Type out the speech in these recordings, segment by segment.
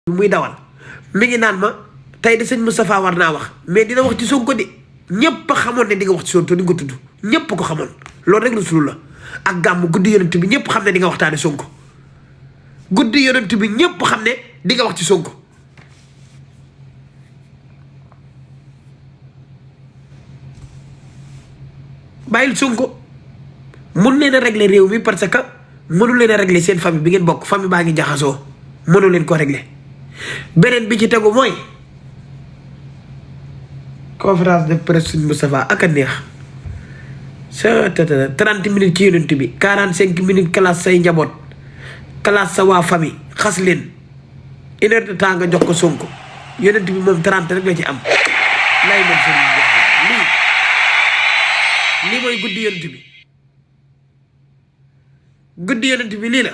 muy dawal mi ngi naan ma tey de sëñ Moustapha war naa wax mais dina wax ci Sonko de ñëpp xamoon ne di nga wax ci Sonko di nga ko tudd ñëpp ko xamoon loolu rek la sul la ak gàmm guddi yonent bi ñëpp xam ne di nga waxtaane Sonko guddi yonent bi ñëpp xam ne di nga wax ci Sonko bàyyil Sonko mun leen a régler réew mi parce que mënu leen a régler seen famille bi ngeen bokk famille baa ngi jaxasoo mënu leen ko régler beneen bi ci tegu mooy conférence de presse suñ Moustapha ak a neex sa 30 minutes ci yonent bi 45 minutes classe say njaboot classe sa waa famille xas leen 1 heure de temps nga jox ko Sonko yonent bi moom 30 rek la ci am lay man sëriñ lii mooy guddi yonent bi guddi yonent bi lii la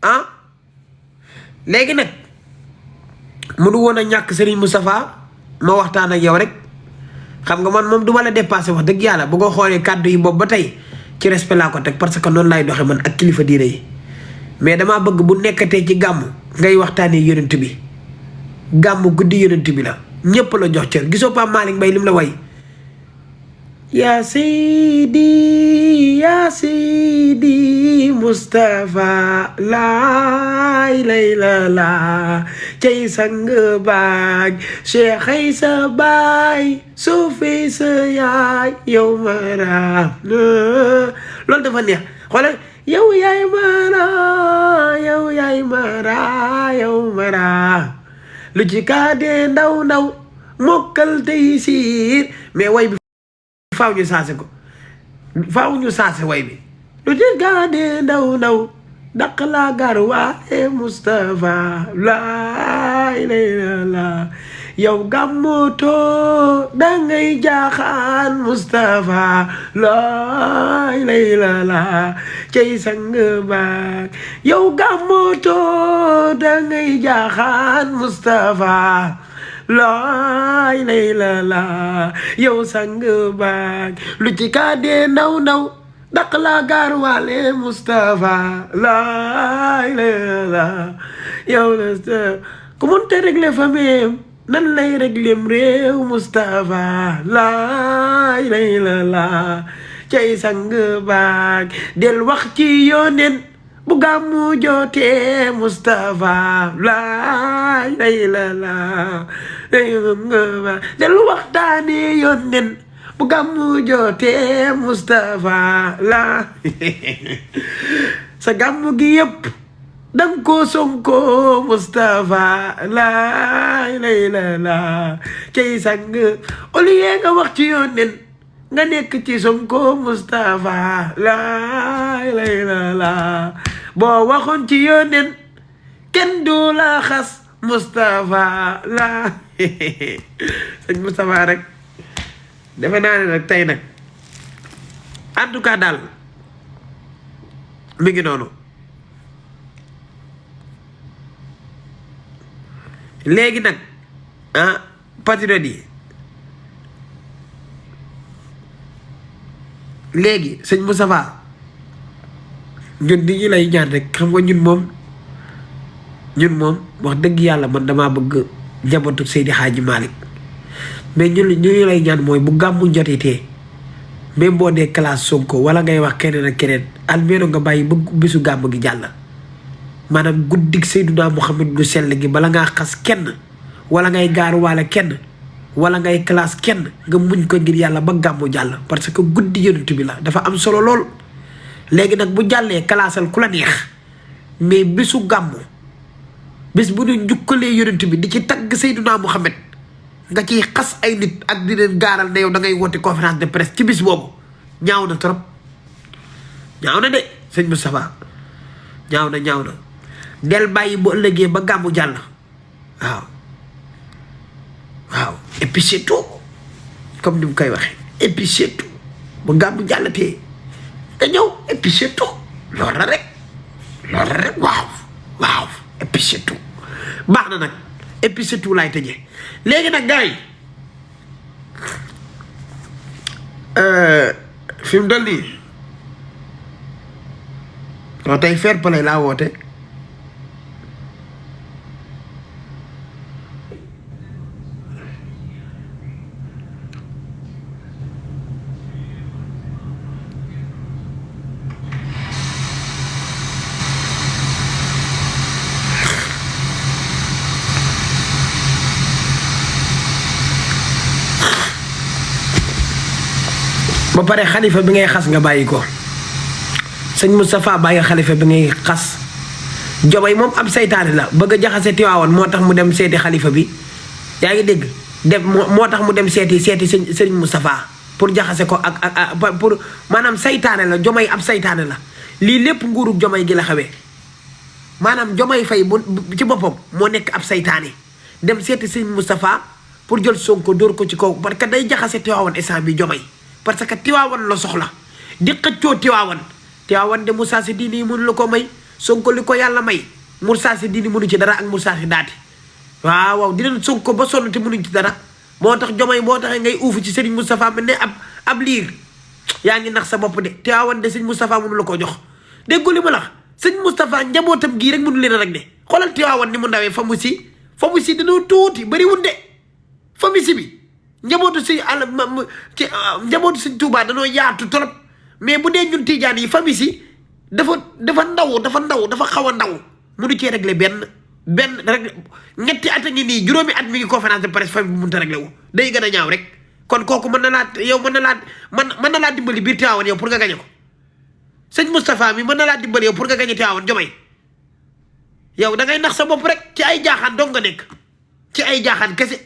ah léegi nag mënu woon a ñàkk Serigne Moustapha ma waxtaan ak yow rek xam nga man moom du ma la dépassé wax dëgg yàlla bu ko xoolee kàddu yi boobu ba tey ci respect laa ko teg parce que noonu laay doxe man ak kilifa diine yi mais damaa bëgg bu nekkatee ci gàmm ngay waxtaanee yonent bi gàmm guddi yonent bi la ñëpp la jox cër gisoo Pape Malick Mbaye lim la way yaa Seydi Moustapha laay lay la cay sang baag Cheikh ay sa baay suufee sa yaay yow mara loolu dafa neex xoolal yow yaay mara lu ci kaadee ndaw mokkal tey siir mais way bi faaw ñu saase ko faaw ñu saase way bi lu ci kaadee ndaw daq laa gar waaye Moustapha laay la yow gàmmootoo dangay jaaxaan Moustapha laay la cey sang baag yow gàmmootoo dangay jaaxaan Moustapha laay la yow sang baag lu ci kaadee ndaw daq laa gaar waale Moustapha laay la yow la ku mënta régler famille nan lay régler réew Moustapha laay la cay sang baag del wax ci yónneen bu gàmmu jotee Moustapha laay la del waxtaane yónneen bu gàmmu jotee Moustapha la sa gàmmu gi yëpp dang ko Sonko Moustapha laay la cay sang au lieu nga wax ci yónneen nga nekk ci Sonko Moustapha laay la boo waxoon ci yónneen kenn du la xas Moustapha la sëñ Moustapha rek defe naa ne nag tey nag en tout cas daal mi ngi noonu léegi nag patriote yi léegi sëñ Moustapha ñun di ñu lay ñaan rek xam nga ñun moom wax dëgg yàlla man damaa bëgg njabootu Seydi Hadji Malick mais ñu lay ñaan mooy bu gàmmu jotee même boo dee classe Sonko wala ngay wax keneen ak keneen almeero nga bàyyi ba bisu gàmm gi jàll maanaam guddig Seydina Muhammad lu sell gi bala ngaa xas kenn wala ngay gaaruwaale kenn wala ngay classe kenn nga muñ ko ngir yàlla ba gàmmu jàll parce que guddi yonent bi la dafa am solo lool léegi nag bu jàllee classal ku la neex mais bisu gàmmu bis bu ñu njukkalee yonent bi di ci tagg Seydina Muhammad nga ciy xas ay nit ak di leen gaaral ne yow da ngay woote conférence de presse ci bis boobu ñaaw na trop ñaaw na de sëñ Moustapha ñaaw na del bàyyi bu ëllëgee ba gàmmu jàll waaw et puis c'est tout comme ni mu koy waxee et puis c'est tout ba gàmmu jàllatee nga ñëw et puis c'est tout loolu la rek waaw et puis c'est tout baax na nag et puis c'est tout laay tëjee léegi nag gars yi fi mu dal nii waaw tey fair play laa woote. ba pare xalifa bi ngay xas nga bàyyi ko sëñ Moustapha bàyyi xalifa bi ngay xas. Jomay moom ab saytaane la bëgg a jaxase Tiwaawan moo tax mu dem seeti xalifa bi yaa ngi dégg dem moo tax mu dem seeti sëñ Moustapha pour jaxase ko ak pour maanaam saytaane la. Jomay ab saytaane la lii lépp nguurug Jomay gi la xawee maanaam Jomay Fay bu ci boppam moo nekk ab saytaane dem seeti sëñ Moustapha pour jël Sonko dóor ko ci kaw parce que day jaxase Tiwaawan instant bi Jomay parce que Tiwaawan la soxla di xëccoo Tiwaawan de Moussa Sy diini mënu la ko may Sonko li ko yàlla may Moussa Sy diini mënu ci dara ak Moussa Sy daati waaw dinañ Sonko ba sonn te mënuñ ci dara moo tax Jomay boo taxee ngay uufu ci Serigne Moustapha mel ne ab liir yaa ngi nax sa bopp de Tiwaawan de sëñ Moustapha mënu la ko jox déggu li ma la sëñ Moustapha njabootam gii rek mënu leen rek de xoolal Tiwaawan ni mu ndawee fa mu si dañoo tuuti bëri wunde fa mu si bi njabootu si njabootu sëñ Tuubaa dañoo yaatu trop mais bu dee ñun tijaan yi famille si dafa ndaw dafa xaw a ndaw mënu cee réglé benn rek ñetti at a ngi nii juróomi at mi ngi conférence de presse famille bi mënut a réglé wu day gën a ñaaw rek kon kooku mën na laa dimbali biir Tiwaawan yow pour nga gañe ko sëñ Moustapha mi mën na laa dimbali yow pour nga gañe Tiwaawan Jomay yow da ngay nax sa bopp rek ci ay jaaxaan dong nga nekk ci ay jaaxaan kese.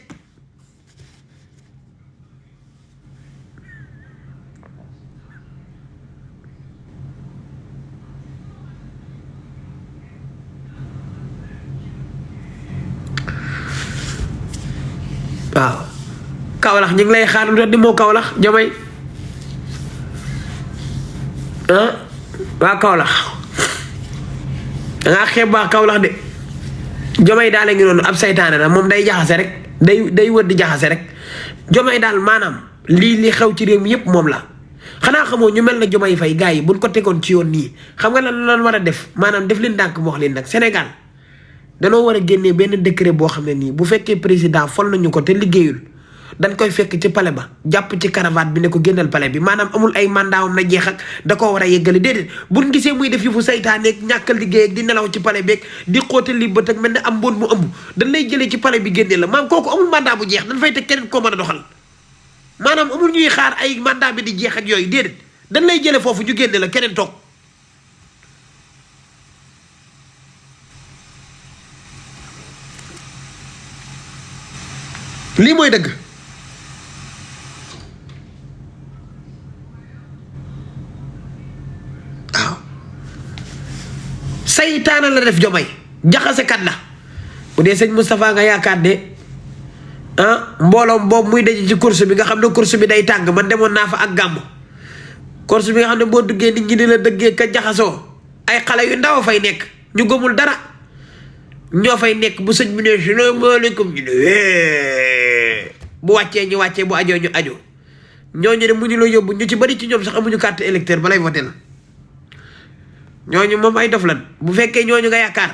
waaw Kaolack ñu ngi lay xaar lu di moo Kaolack Jomay waa Kaolack dangaa xeeb waa Kaolack de Jomay daal a ngi noonu ab saytaane la moom day jaxase rek day wër di jaxase rek Jomay daal maanaam li xew ci réew mi yëpp moom la xanaa xamoo ñu mel na Jomay Fay gars yi buñ ko tegoon ci yoon nii xam nga lan war a def maanaam def leen ndànk moo wax leen nag Sénégal danoo war a génnee benn décret boo xam ne nii bu fekkee président fol nañu ko te liggéeyul dañ koy fekk ci palais ba jàpp ci cravate bi ne ko génnal palais bi maanaam amul ay mandaawam na jeex ak da koo war a yeggali déedéet buñ gisee muy def yëfu saytaaneeg ñàkkal liggéey ak di nelaw ci palais beeg di xóotal li bët ak mel ne am mboon mu ëmb dañ lay jëlee ci palais bi génne la maanaam kooku amul mandat bu jeex dañ fay teg keneen koo mën a doxal maanaam amul ñuy xaar ay mandat bi di jeex ak yooyu déedéet dañ lay jëlee foofu ñu génne la keneen toog lii mooy dëgg waaw saytaana la def Jomay jaxasekat la bu dee sëñ Moustapha nga yaakaar de mbooloom boobu muy daje ci course bi nga xam ne course bi day tàng man demoon naa fa ak gàmm course bi nga xam ne boo duggee nit ñi di la dëggee ka jaxasoo ay xale yu ndaw fay nekk ñu gëmul dara ñoo fay nekk bu sëñ bi ne salaamaaleykum ñu ne bu wàccee ñu wàccee bu ajoo ñu ajo ñooñu ne mu ñu la yóbbu ñu ci bari ci ñoom sax amuñu carte électeur balay voté la ñooñu moom ay dof lan bu fekkee ñooñu nga yaakaar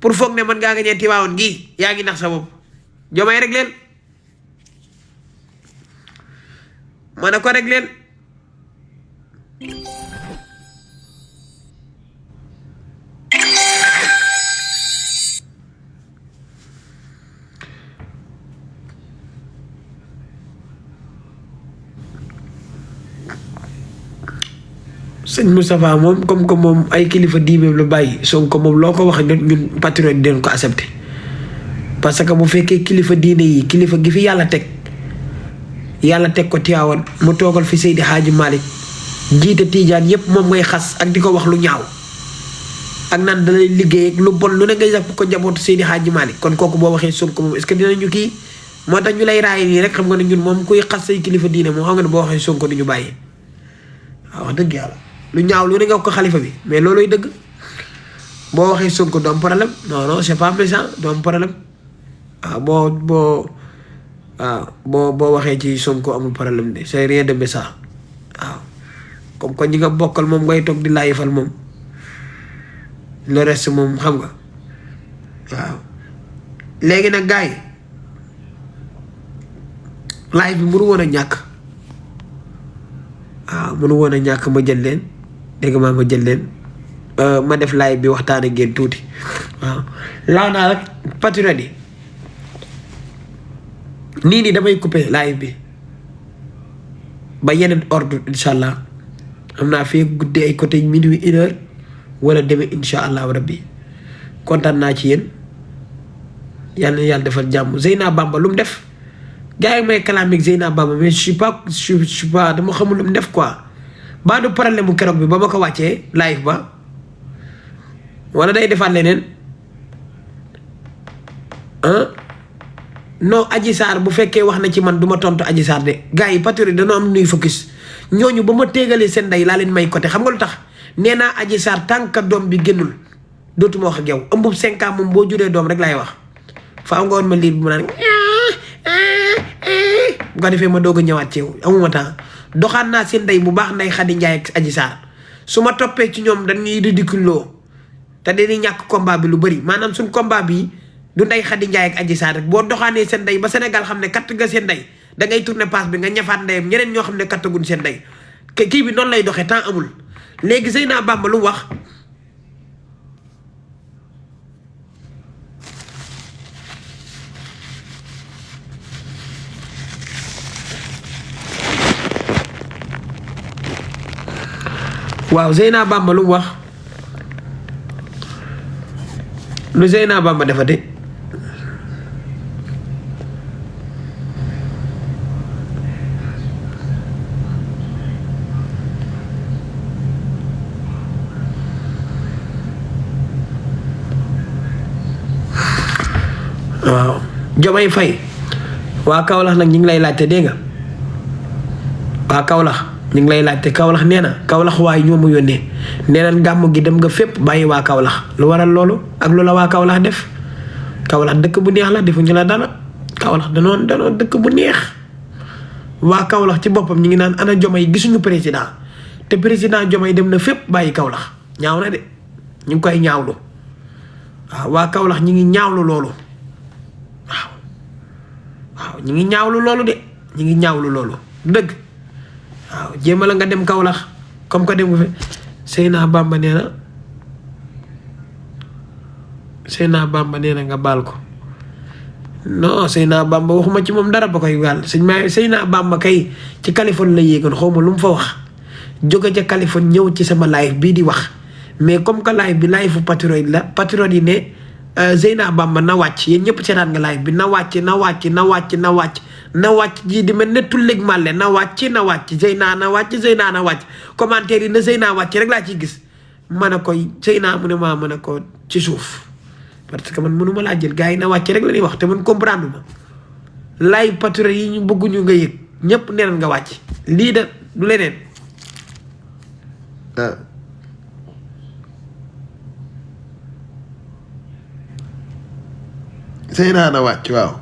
pour foog ne man ngaa gañee Tiwaawan gii yaa ngi nax sa bopp Jomay rek leen mën a ko rek leen sëñ Moustapha moom comme que moom ay kilifa diimeem la bàyyi Sonko moom loo ko wax ñun patriote den ko accepté parce que bu fekkee kilifa diine yi kilifa gi fi yàlla teg ko Tiwaawan mu toogal fi Seydi Hadji Malick jiite Tiijaan yépp moom ngay xas ak di ko wax lu ñaaw ak naan dalay liggéey ak lu bon lu ne ngay jàpp ko njabootu Seydi Hadji Malick kon kooku boo waxee Sonko moom est-ce que dinañu kii moo tax ñu lay raay nii rek xam nga ne ñun moom kuy xas say kilifa diine moom xam nga ne boo waxee Sonko ni ñu bàyyi waaw wax dëgg yàlla lu ñaaw lu ne nga ko xalifa bi mais looluy dëgg boo waxee Sonko du am problème non c'est pas méchant du am problème waaw boo waxee ci Sonko amul problème de c'est rien de méchant waaw comme que ñi nga bokkal moom ngay toog di laayifal moom le reste moom xam nga waaw. léegi nag gars yi live bi mënu woon a ñàkk waaw mënu woon a ñàkk ma jël leen dégg maa ma jël leen ma def live bi waxtaan ak ngeen tuuti waaw. laa naa rek patriote yi nii damay couper live bi ba yeneen ordre incha allah xam naa fii guddee ay côté minuit 1h wala demee incha allah rabbi kontaan naa ci yéen yàlla na yàlla defal jàmm. Zeyna Bamba lu mu def gars yi may kalaam ak Zeyna Bamba mais je suis pas dama xamul lu mu def quoi. ba du problème mu keroog bi ba ma ko wàccee live ba wala day defaat leneen non Adji Sarr bu fekkee wax na ci man du ma tontu Adji Sarr de gars yi patriote dañoo am nuy focus ñooñu ba ma téegalee seen ndey laa leen may côté xam nga lu tax nee naa Adji Sarr tànk doom bi génnul dootuma wax ak yow ëmbub 5 ans moom boo juree doom rek laay wax faaw nga woon ma liir bi mu naan bu ko defee ma doog a ñëwaat ci yow amuma temps doxaan naa seen ndey bu baax nday Khady Ndiaye ak Adji Sarr su ma toppee ci ñoom dañuy ridicule loo te dañuy ñàkk combat bi lu bëri maanaam suñ combat bi du nday Khady Ndiaye ak Adji Sarr rek boo doxaanee seen ndey ba Sénégal xam ne katt nga seen ndey da ngay tourner passe bi nga ñafaat ndeyam ñeneen ñoo xam ne kattaguñ seen ndey kii bi noonu lay doxee temps amul. léegi Zeyna Bamba lu wax waaw Zeyna Bamba lu wax lu Zeyna Bamba defati waaw Diomaye Faye waa Kaolack nag ñu ngi lay laajte dégg nga waa Kaolack ñu ngi lay laajte Kaolack nee na Kaolack waaye ñoo ma yónnee nee na gàmm gi dem nga fépp bàyyi waa Kaolack lu waral loolu ak lu la waa Kaolack def Kaolack dëkk bu neex la defuñu la dara Kaolack danoo dëkk bu neex waa Kaolack ci boppam ñu ngi naan ana Diomaye gisuñu président te président Diomaye dem na fépp bàyyi Kaolack ñaaw na de ñu ngi koy ñaawlu waaw waa Kaolack ñu ngi ñaawlu loolu waaw ñu ngi ñaawlu loolu de ñu ngi ñaawlu loolu dëgg waaw jéema la nga dem Kaolack comme que dem nga fi Zeyna Bamba nee na Zeyna Bamba nee na nga baal ko non Zeyna Bamba waxuma ci moom dara ba koy wàll Zeyna Bamba kay ci Californie la yéegoon xaw ma lu mu fa wax jóge ca Californie ñëw ci sama live bii di wax mais comme que live bi live fu patriote la patriote yi ne Zeyna Bamba na wàcc yéen ñëpp seetaan nga live bi na wàcc ji di mel ne tulleeg màlle na wàcc Zeyna na wàcc commentaire yi na Zeyna wàcc rek laa ciy gis mën a koy Zeyna mu ne maa mën a ko ci suuf parce que man mënu ma laa jël gars yi na wàcc rek la ñuy wax te man comprendre ma live patriote yi ñu bëgguñu nga yëg ñëpp neenan nga wàcc lii da du leneen Zeyna na wàcc waaw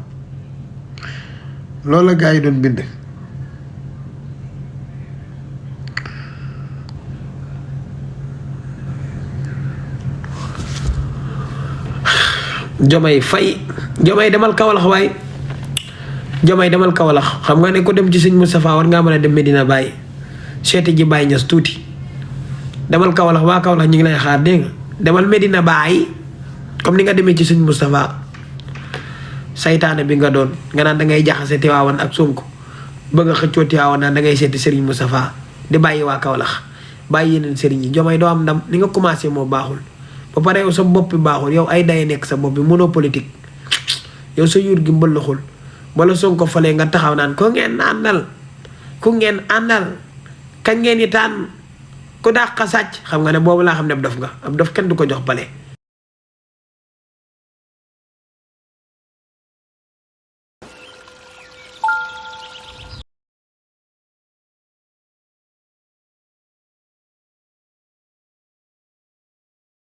loolu la gars yi doon bind Diomaye Faye Diomaye demal Kaolack waaye Diomaye demal Kaolack xam nga ne ko dem ci sëñ Moustapha war ngaa mën a dem Medina Baye seeti ji Baye Niass tuuti demal Kaolack waa Kaolack ñu ngi lay xaar dégg nga demal Medina Baye comme ni nga demee ci sëñ Moustapha saytaane bi nga doon nga naan da ngay jaxase Tiwaawan ak Sonko bëgg a xëccoo Tiwaawan naan da ngay seeti Serigne Moustapha di bàyyi waa Kaolack bàyyi yeneen Serigne yi Diomaye doo am ndam ni nga commencé moo baaxul ba pare yow sa bopp bi baaxul yow ay daye nekk sa bopp bi mënoo politique yow sa yuur gi mbëllaxul wala Sonko falee nga taxaw naan ku ngeen àndal kañ ngeen di tànn ku dàq sàcc xam nga ne boobu laa xam ne ab dof nga ab dof kenn du ko jox bale